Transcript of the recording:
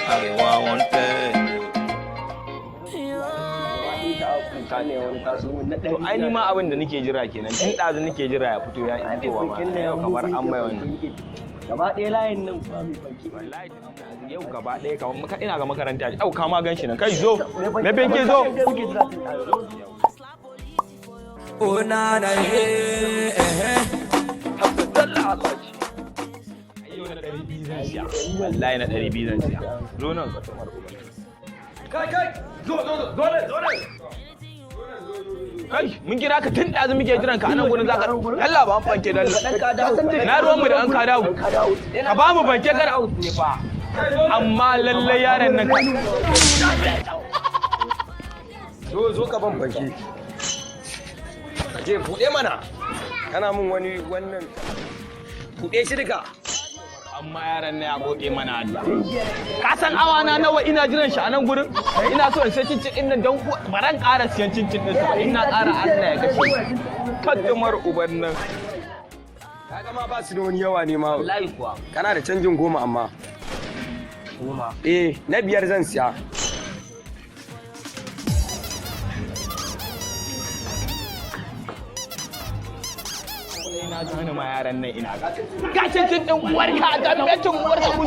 Arewa wanted. To ai ni ma abin da nake jira kenan, tun ɗazu nake jira ya fito, ya fitowa ma yau kamar an mai wannan. Gaba ɗaya layin nan fa mai fanke. Wallahi yau gaba ɗaya kamar maka ina ga makaranta. Au, ka ma gan shi nan. Kai, zo, me fanke, zo. Oh na na eh eh. Yau na 200 zan siya, wallahi na 200 zan siya. Zo nan ka tomar uban. Kai, kai, zo, zo, zo nan, zo nan. Kai, mun kira ka tun ɗazu, muke jiran ka anan gurin. Zaka Allah ba an fanke dan na ruwan mu da an ka dawo, ka ba mu fanke kar ne fa. Amma lallai yaron nan Zo, zo ka ban fanke. Je buɗe mana. Kana mun wani wannan. Buɗe shi duka. Amma yaran nan ya goge mana Allah. Ka san awa na nawa ina jiran shi a nan gurin? Ina so in sai cincin din nan don baran ƙara siyan cincin din sa. Ina ƙara, Allah ya kashe kaddamar uban nan. Kaga ma ba su da wani yawa ne ma. Wallahi kuwa. Kana da canjin 10 amma. 10? Eh, na 5 zan siya. Ina gane ma yaran nan, ina ga ga cincin din uwarka ga metin uwarka mu.